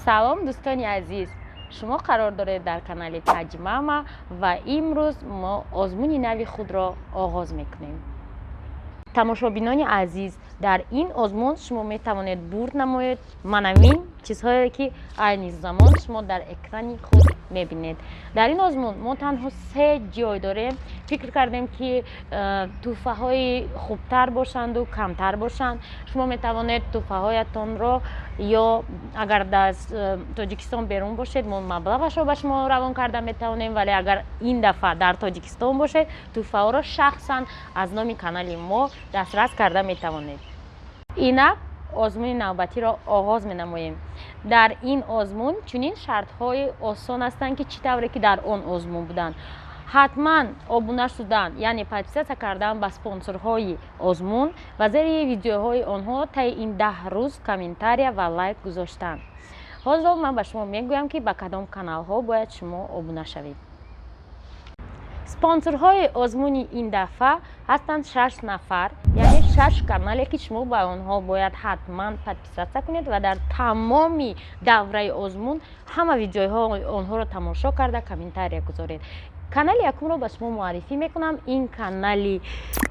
Салом, дӯстони азиз! Шумо қарор доред дар канали Таҷмама ва имрӯз мо озмуни нави худро оғоз мекунем. Тамошобинони азиз, дар ин озмун шумо метавонед бурд намоед манамин чизҳое, ки айни замон шумо дар экрани худ мебинед. Дар ин озмун мо танҳо се ҷой дорем. Фикр кардем, ки тӯҳфаҳои хубтар бошанду камтар бошанд. Шумо метавонед тӯҳфаҳоятонро ё агар дар Тоҷикистон берун бошед, мо маблағашро ба шумо равон карда метавонем, вале агар ин дафъа дар Тоҷикистон бошед, тӯҳфаҳоро шахсан аз номи канали мо дастрас карда метавонед. Инак, озмуни навбатиро оғоз менамоем. Дар ин озмун чунин шартҳои осон ҳастанд, ки чӣ тавре ки дар он озмун буданд: ҳатман обуна шудан, яъне подписаться кардан ба спонсорҳои озмун ва зери видеоҳои онҳо таи ин 10 рӯз комментария ва лайк гузоштан. Ҳозир ман ба шумо мегӯям, ки ба кадом каналҳо бояд шумо обуна шавед. Спонсорҳои озмуни ин дафъа ҳастанд шаш нафар, яъне шаш канале, ки шумо ба онҳо бояд ҳатман подписаться кунед ва дар тамоми давраи озмун ҳама видеоҳои онҳоро тамошо карда, комментария гузоред. Канали якумро ба шумо муаррифӣ мекунам. Ин канали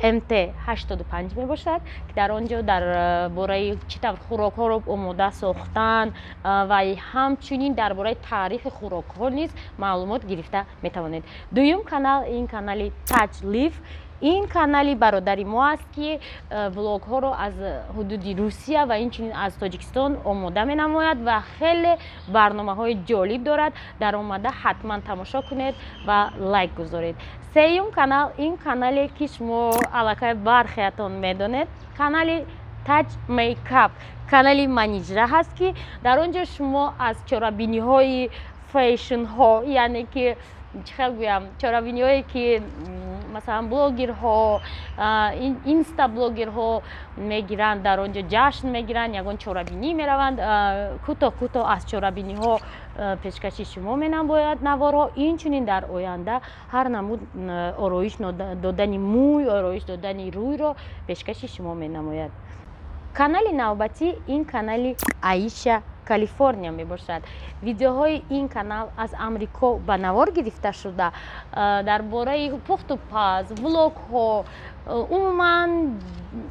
МТ 85 мебошад, ки дар он ҷо дар бораи чӣ тавр хӯрокҳоро омода сохтан ва ҳамчунин дар бораи таърихи хӯрокҳо низ маълумот гирифта метавонед. Дуюм канал ин канали Таҷ Лив. Ин канали бародари мо аст, ки влогҳоро аз ҳудуди Русия ва инчунин аз Тоҷикистон омода менамояд ва хеле барномаҳои ҷолиб дорад. Дар омада ҳатман тамошо кунед ва лайк гузоред. Сеюм канал ин канале, ки шумо аллакай бархеатон медонед, канали Таҷ Мейкап, канали Манижра ҳаст, ки дар он ҷо шумо аз чорабиниҳои фэшнҳо, яъне ки чӣ хел гӯям, чорабиниҳое, ки масалан блогерҳо, инстаблогерҳо мегиранд, дар он ҷо ҷашн мегиранд, ягон чорабинӣ мераванд, кӯтоҳ кӯтоҳ аз чорабиниҳо пешкаши шумо менамояд наворҳо. Инчунин дар оянда ҳар намуд ороиш додани мӯй, ороиш додани рӯйро пешкаши шумо менамояд. Канали навбатӣ ин канали Аиша Калифорния мебошад. Видеоҳои ин канал аз Амрико ба навор гирифта шуда, дар бораи пухту паз, влогҳо, умуман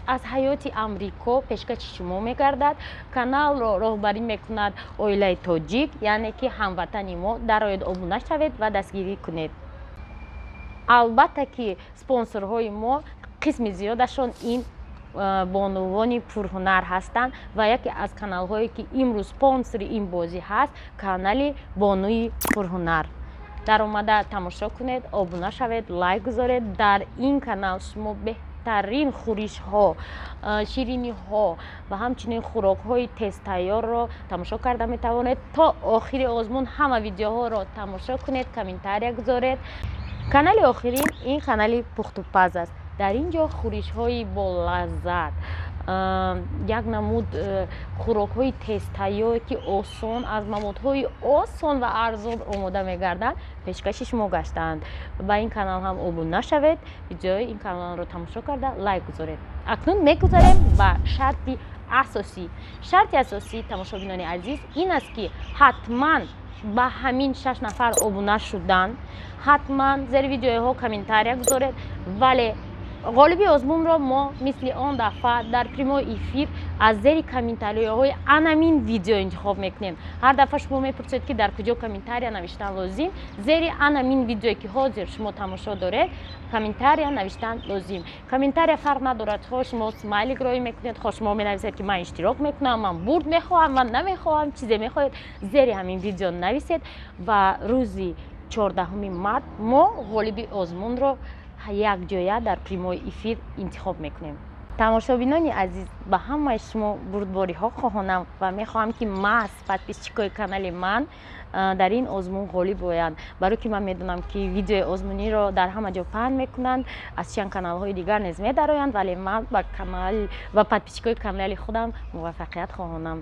аз ҳаёти Амрико пешкаши шумо мегардад. Каналро роҳбарӣ мекунад оилаи тоҷик, яъне ки ҳамватани мо. Дароед, обуна шавед ва дастгирӣ кунед. Албатта, ки спонсорҳои мо қисми зиёдашон ин бонувони пурҳунар ҳастанд ва яке аз каналҳое, ки имрӯз спонсори ин бозӣ ҳаст, канали Бонуи пурҳунар. Даромада тамошо кунед, обуна шавед, лайк гузоред. Дар ин канал шумо беҳтарин хӯришҳо, шириниҳо ва ҳамчунин хӯрокҳои тезтайёрро тамошо карда метавонед. То охири озмун ҳама видеоҳоро тамошо кунед, комментария гузоред. Канали охирин ин канали Пухтупаз аст. Дар ин ҷо хӯришҳои болаззат, як намуд хӯрокҳои тезтайёр, ки осон аз маводҳои осон ва арзон омода мегарданд, пешкаши шумо гаштаанд. Ба ин канал ҳам обуна шавед, видеои ин каналро тамошо карда, лайк гузоред. Акнун мегузарем ба шарти асосӣ. Шарти асосӣ, тамошобинони азиз, ин аст, ки ҳатман ба ҳамин шаш нафар обуна шудан, ҳатман зери видеоҳо комментария гузоред. Вале ғолиби озмунро мо мисли он дафъа дар прямой эфир аз зери комментарияҳои анамин видео интихоб мекунем. Ҳар дафъа шумо мепурсед, ки дар куҷо комментария навиштан лозим. Зери анамин видеое, ки ҳозир шумо тамошо доред, комментария навиштан лозим. Комментария фарқ надорад: хоҳ шумо смайлик роӣ мекунед, хоҳ шумо менависед, ки ман иштирок мекунам, ман бурд мехоҳам, ман намехоҳам, чизе мехоҳед, зери ҳамин видео нависед ва рӯзи 14-уми март мо ғолиби озмунро якҷоя дар прямой эфир интихоб мекунем. Тамошобинони азиз, ба ҳамаи шумо бурдбориҳо хоҳонам ва мехоҳам, ки маҳз подписчикои канали ман дар ин озмун ғолиб оянд, барое ки ман медонам, ки видеои озмуниро дар ҳама ҷо паҳн мекунанд, аз чанд каналҳои дигар низ медароянд, вале ман ба канал ва подписчикои канали худам муваффақият хоҳонам.